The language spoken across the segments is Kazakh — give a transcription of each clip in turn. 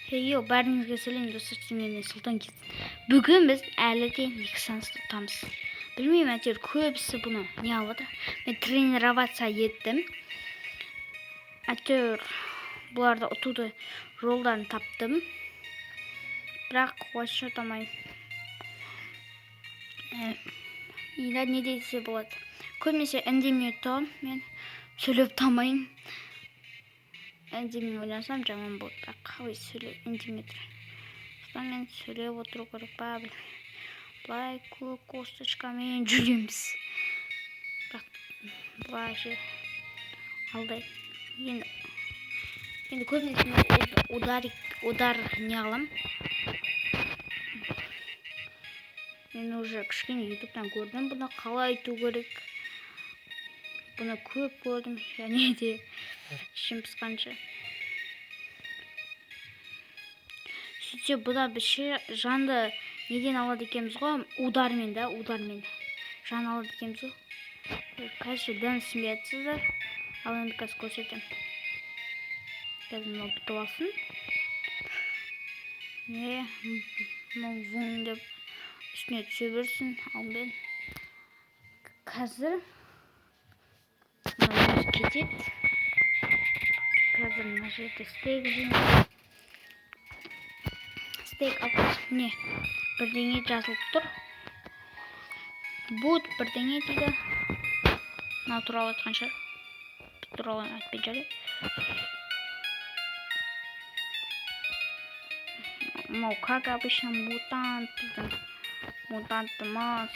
Хейо, бәріңізге сәлем, достар, сіздермен мен Сұлтан Кез. Бүгін біз әлі де Нексансты ұтамыз. Білмеймін, әйтеуір көбісі бұны не алып жатыр. Мен тренироваться еттім. Әйтеуір бұларды ұтуды жолдарын таптым. Бірақ вообще ұтамаймын. Енді не десе болады. Көбінесе үндемей ұтамын, мен сөйлеп ұтамаймын. Үндемей ойнасам жаман болады, бірақ қалай сөйлеп үндемей тұр. Содан мен сөйлеп отыру керек па, білмеймін. Былай көк косточкамен жүреміз. Бірақ былай ше алдайды. Енді көбінесе мен удар не қыламын. Мен уже кішкене ютубтан көрдім бұны қалай айту керек. Бұны көп көрдім және де ішім пысқанша. Сөйтсе бұда біз ше жанды неден алады екенбіз ғой, удармен да, удармен жан алады екенбіз ғой. Қазір дым түсінбей жатсыздар. Ал енді қазір көрсетемін. Қазір мынау бітіп алсын. Не, мынау вун деп үстіне түсе берсін. Ал мен қазір мынау кетеді. Қазір мына жерде стейк жеймін. Стейк алып, міне бірдеңе жазылып тұр. Бут бірдеңе дейді. Мынау туралы айтқан шығар. Бұл туралы айтпай шығар. Мынау, как обычно, мутант біздің мутантымыз.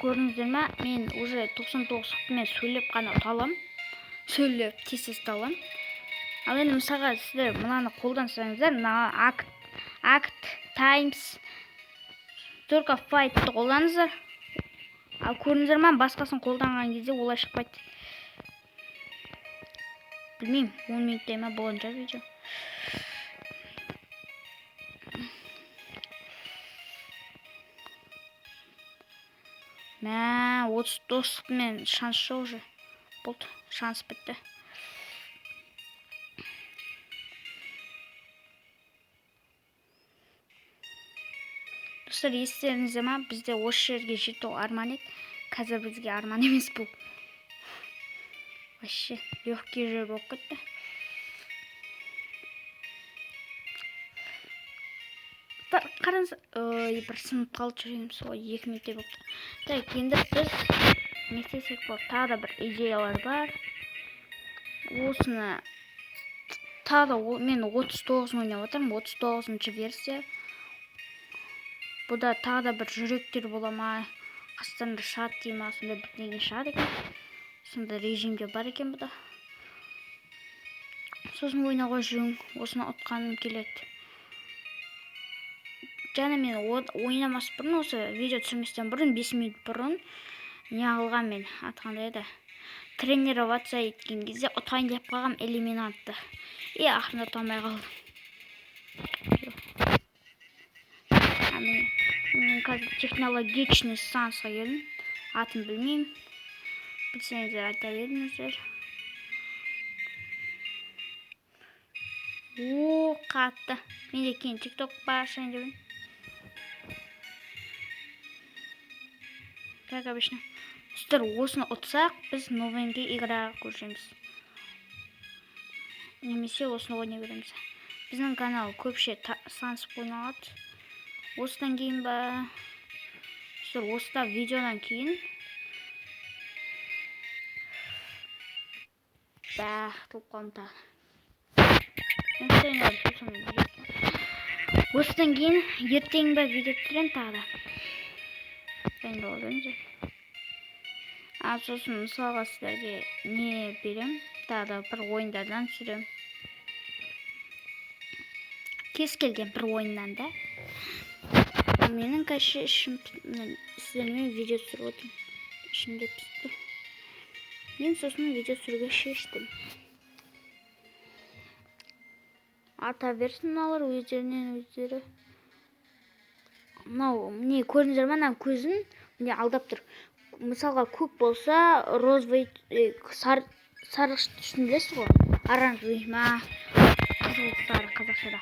Көрдіңіздер ме? Мен уже тоқсан тоғыз мен сөйлеп қана ұта аламын. Сөйлеп тез-тез ұта аламын. Ал енді мысалға сіздер мынаны қолдансаңыздар, мына акт таймс только файтты қолданыңыздар. Ал көрдіңіздер ме, басқасын қолданған кезде олай шықпайды. Білмеймін, 10 минуттай ма болған шығар видео. Мә, отыз тоғыздықпен шанс жоқ уже. Болды, шанс бітті. Достар, естеріңізде ма, бізде осы жерге жету арман еді. Қазір бізге арман емес бұл. Вообще легкий жер болып кетті. Қараңыз, ой, бір сынып қалды жүрегім, сол 2 минуттай болыпты. Так, енді біз не істесек болады? Тағы да бір идеялар бар. Осыны тағы да мен отыз тоғызын ойнап отырмын, отыз тоғызыншы версия. Бұда тағы да бір жүректер бола ма? Қастарында шығады дей ма? Сондай бірдеңе шығады екен. Сондай режимде бар екен бұда. Сосын ойнауға жүрмін, осыны ұтқаным келеді. Және мен ойнамас бұрын, осы видео түсірместен бұрын, 5 минут бұрын не қылған мен, аты қандай еді? Тренироваться еткен кезде ұтайын деп қалғам элиминантты. И ақырында ұта алмай қалдым. Міне, мен қазір технологичный станцияға келдім. Атын білмеймін. Білсеңіздер айта беріңіздер. О, қатты. Менде кейін TikTok бар ашайын деп едім. Как обычно. Достар, осыны ұтсақ, біз новенький играға көшеміз. Немесе осыны ойнай береміз. Біздің канал көпше сансып ойналады. Осыдан кейін ба? Достар, осыда видеодан кейін бә, ұтылып қалдым тағы. Осыдан кейін ертең бе видео түсіремін тағы да. Дайындалып жүріңіздер. Сосын мысалға сіздерге не берем, тағы да бір ойындардан түсірем. Кез келген бір ойыннан да. Менің кәше ішім, мына сіздермен видео түсіріп отырмын. Ішімде пісті. Мен сосын видео түсіруге шештім. Ата берсін мыналар өздерінен өздері. Мынау, міне көрдіңіздер ме, мынаның көзін міне алдап тұр. Мысалға көк болса, розовый, Сарғыш түсін білесіз ғой? Оранжевый ма? Қызыл сары қазақшада.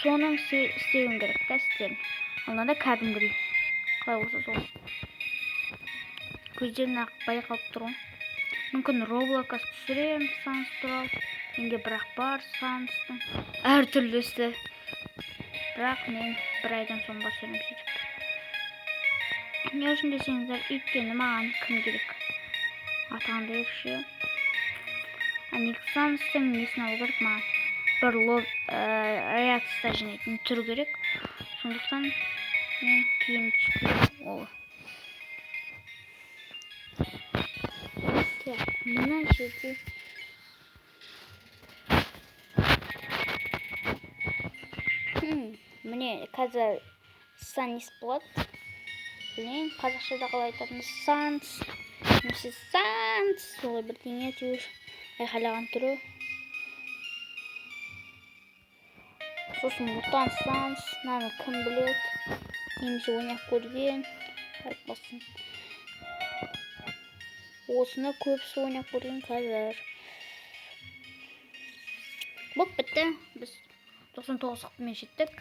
Соның істеуің керек та сіздердің. Ал мынада кәдімгідей. Қалай болса сол. Көздерін ақ байқалып тұр ғой. Мүмкін Роблокс түсіремін Санс туралы. Менде бірақ бар Санстың әртүрлісі. Бірақ мен бір айдан соң басарым сөйтіп. Не үшін десеңіздер, өйткені маған кім керек? Атағанда ерекше. Санстың несін алу керек маған? Бір реакция жинайтын түр керек. Сондықтан мен кейін түспеймін ол. Так, мына жерде міне қазір Санис болады. Білмеймін қазақшада қалай айтатынын. Санс немесе Санс солай бірдеңе әйтеуір айқайлаған түрі. Сосын мутант Санс, мынаны кім біледі немесе ойнап көрген айтпасын. Осыны көбісі ойнап көрген қазір. Болып бітті. Біз 99 қылмен жеттік.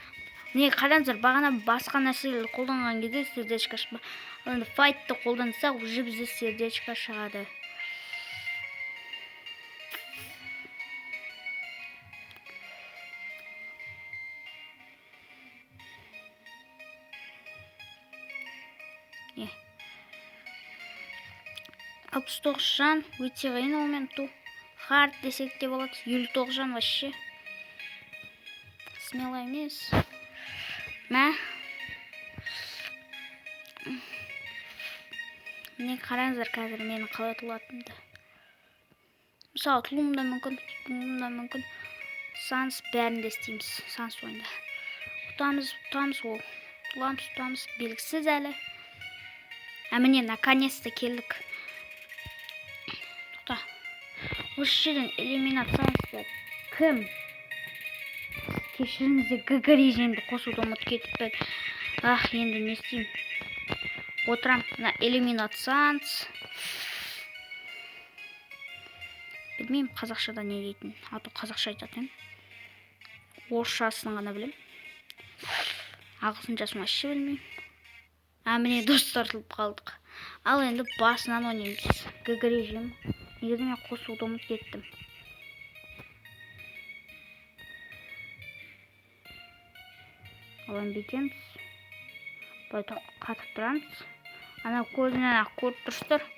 Міне қараңыздар, бағана басқа нәрселерді қолданған кезде сердечко шықпа. Ал енді файтты қолдансақ, уже бізде сердечко шығады. 69 жан өте қиын онымен ту. Хард десек те болады. 59 жан вообще. Смело емес. Мә. Міне қараңыздар қазір мені қалай ұтылатынымды. Мысалы, ұтылуым да мүмкін, ұтылуым да мүмкін. Санс бәрін де істейміз. Санс ойында. Ұтамыз, ұтамыз ол. Ұтыламыз, ұтамыз. Белгісіз әлі. Ә міне, наконец-то келдік. Тоқта. Осы жерден элиминат Сансты кім? Кешіріңіздер, ГГ режимді қосуды ұмытып кетіппін. Ах, енді не істеймін? Отырам. Мына элиминат Санс. Білмеймін қазақшада не дейтінін. А то қазақша айтатын едім. Орысшасын ғана білемін. Ағылшыншасын вообще білмеймін. А міне достар ұтылып қалдық. Ал енді басынан ойнаймыз. ГГ режим. Негізі мен қосуды ұмытып кеттім. Ал енді бүйтеміз. Былай қатып тұрамыз. Ана көзінен ақ көріп тұрсыздар.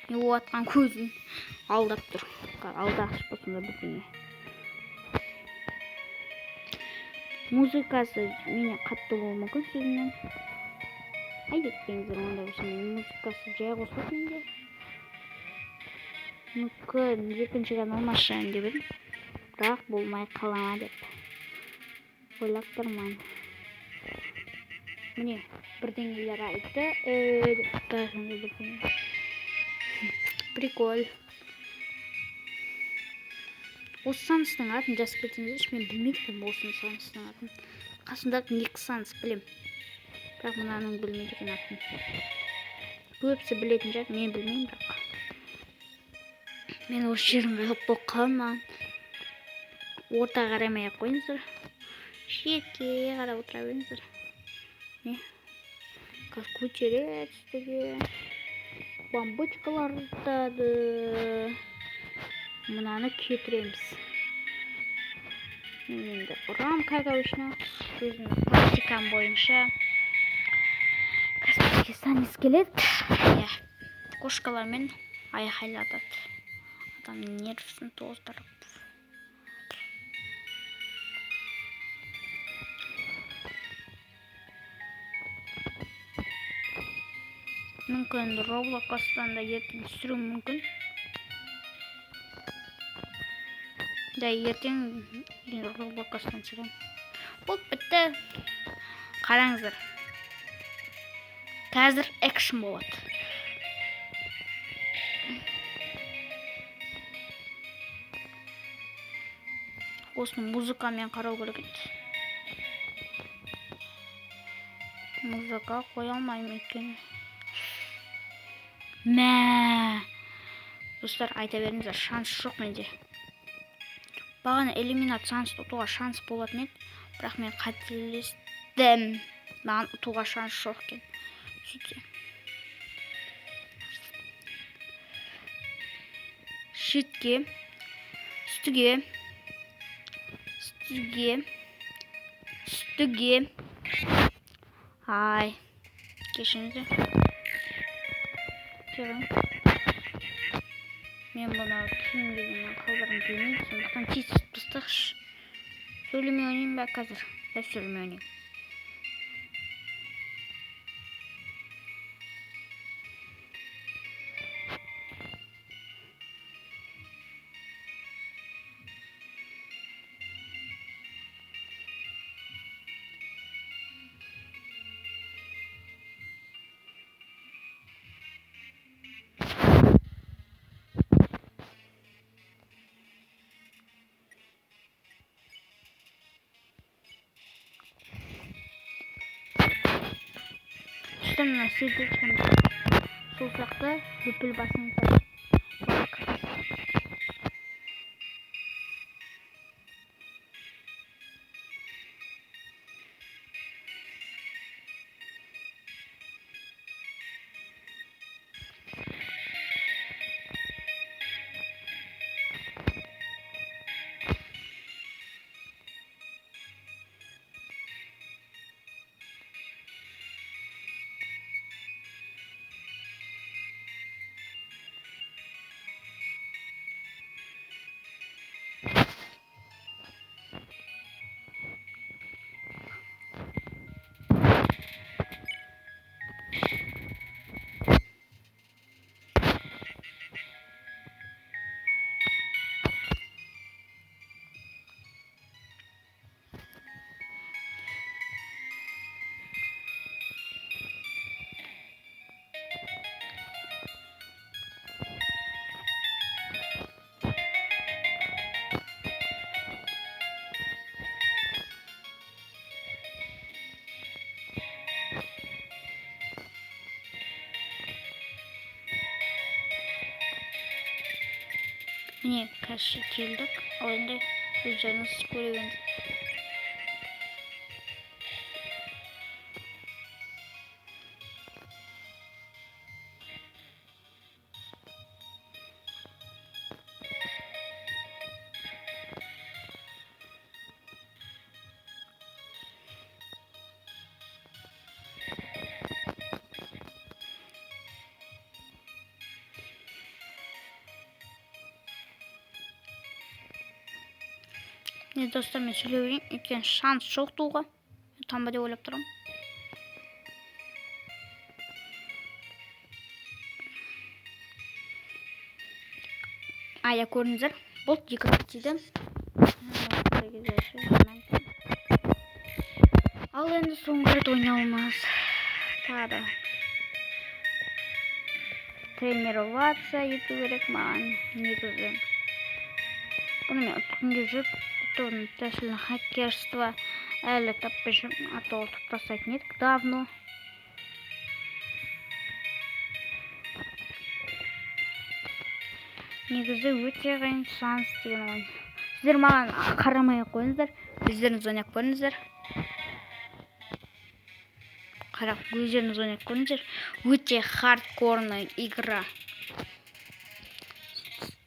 Не болып жатқан көзін алдап тұр. Алдағыш па сонда бірдеңе. Музыкасы менен қатты болуы мүмкін сөзімнен. Ай кетпеңіздер, ондай болса мен музыкасы жай қосылады менде. Мүмкін екінші канал ашайын деп едім. Бірақ болмай қала ма деп ойлап тұрмын. Міне бірдеңелер айтты. Деп сондай бірдеңе. Прикол. Осы Санстың атын жазып кетсеңіздерші, мен білмейді екенмін осы Санстың атын. Қасымдағы Ник Санс білем. Бірақ мынаның білмейді екен атын. Көбісі білетін шығар, мен білмеймін бірақ. Мен осы жерін қалып болып қалман. Орта қарамай ақ қойыңыздар. Шетке қарап отыра беріңіздер. Не? Қазір көтереді сіздерге. Бамбучкалар ұстады. Мынаны кетіреміз. Мен енді ұрам, как обычно. Өзімнің тактикам бойынша. Қазір бізге Санис келеді. Иә. Кошкалармен айқайлатады. Адамның нервісін тоздырып. Мүмкін Роблокстан да ертең түсіруім мүмкін. Да, ертең Роблокстан түсіремін. Болып бітті. Қараңыздар. Қазір экшн болады. Осыны музыкамен қарау керек еді. Музыка қоя алмаймын өйткені. Мә! Достар, айта беріңіздер, шанс жоқ менде. Бағана элиминат шанс ұтуға шанс болатын еді, бірақ мен қателестім. Маған ұтуға шанс жоқ екен. Сөйтсе. Шетке, үстіге, үстіге, үстіге. Ай, кешіріңіздер. Мен бұны кейінге дейін қалдырғым келмейді, сондықтан тез тастайықшы. Сөйлемей ойнайын ба қазір? Да, сөйлемей ойнайын. Мына сердечкомды сол сияқты лүпіл басыңыздар. Лайк. Міне, қазір келдік. Ал енді өздеріңіз көре беріңіз. Не, достар, мен сөйлей берейін, өйткені шанс жоқ туға. Ұтам ба деп ойлап тұрмын. Ая, көрдіңіздер, бұл екі рет тиді. Ал енді соңғы рет ойнауымыз. Тағы да тренироваться ету керек маған негізі. Бұны мен ұтқым келіп жүр. Тәсілін хакерство әлі таппай жүрмін, а то ұтып тастайтын едік давно. Негізі өте қиын шанс деген ойын. Сіздер маған қарамай ақ қойыңыздар, өздеріңіз ойнап көріңіздер. Қарап өздеріңіз ойнап көріңіздер. Өте хардкорная игра.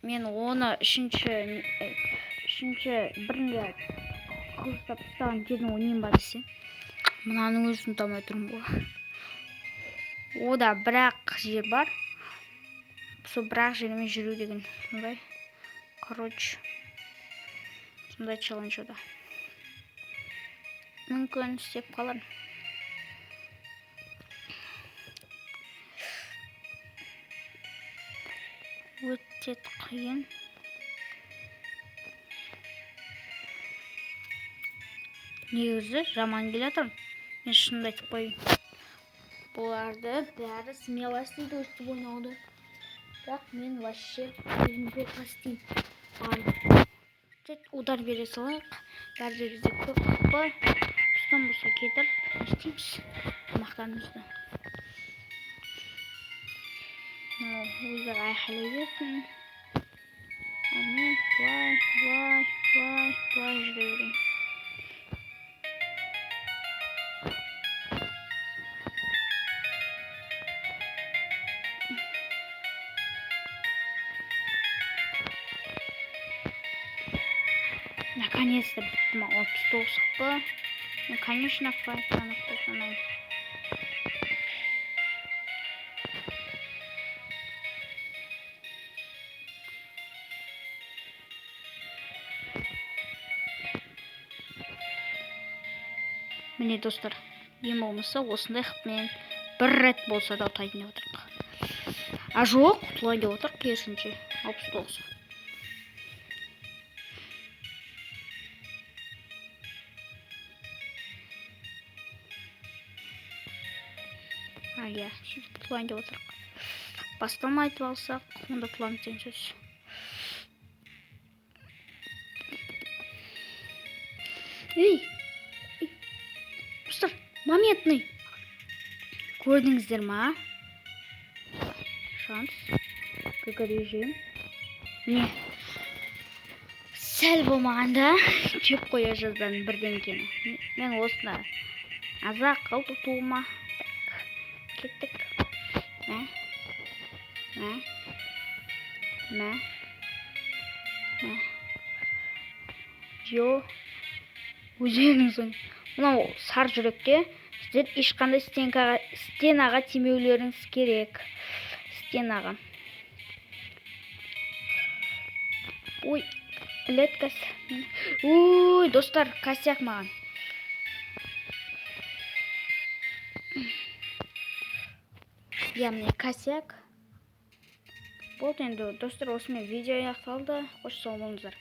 Мен оны үшінші бірінде қылыштап тастаған жерін ойнайын ба десе, мынаның өзін ұта алмай тұрмын ғой. Ода бір-ақ жер бар. Сол бір-ақ жермен жүру деген сондай. Короче, сондай челлендж ода. Мүмкін істеп қалармын. Өте қиын. Негізі жаман келе жатырмын. Мен шынымды айтып қояйын. Бұларды бәрі смело істейді өстіп ойнауды. Бірақ мен вообще өзім жоққа істеймін. Тек удар бере салайық. Бәрі де бізде көп хп. Тұстан болса кетіріп не істейміз тамақтарымызды. Өздері айқайлай берсін. Наконец-то бітті ма? 69 хп. Ну, конечно, файтанов санаймын. Міне, достар, ең болмаса осындай хпмен бір рет болса да ұтайын деп отырмық. А жоқ, құтылайын деп отыр, керісінше. 69. А, иә, сөйтіп құтылайын деп отырмық. Бастан айтып алсақ, онда құтыламыз деген сөз. Ей! Достар, моментный. Көрдіңіздер ма? Шанс. ГГ режим. Міне. Сәл болмағанда жеп қоя жаздадым бірдеңкені. Мен осыны азақ қылып ұтуыма. Так, кеттік. Мә. Мә. Мә. Мә. Йо. Өздеріңіз ойын. Мынау сар жүректе сіздер ешқандай стенаға тимеулеріңіз керек. Стенаға. Ой, білет. Ой, достар, косяк маған. Иә, міне косяк. Болды енді, достар, осымен видео аяқталды. Қош, сау болыңыздар.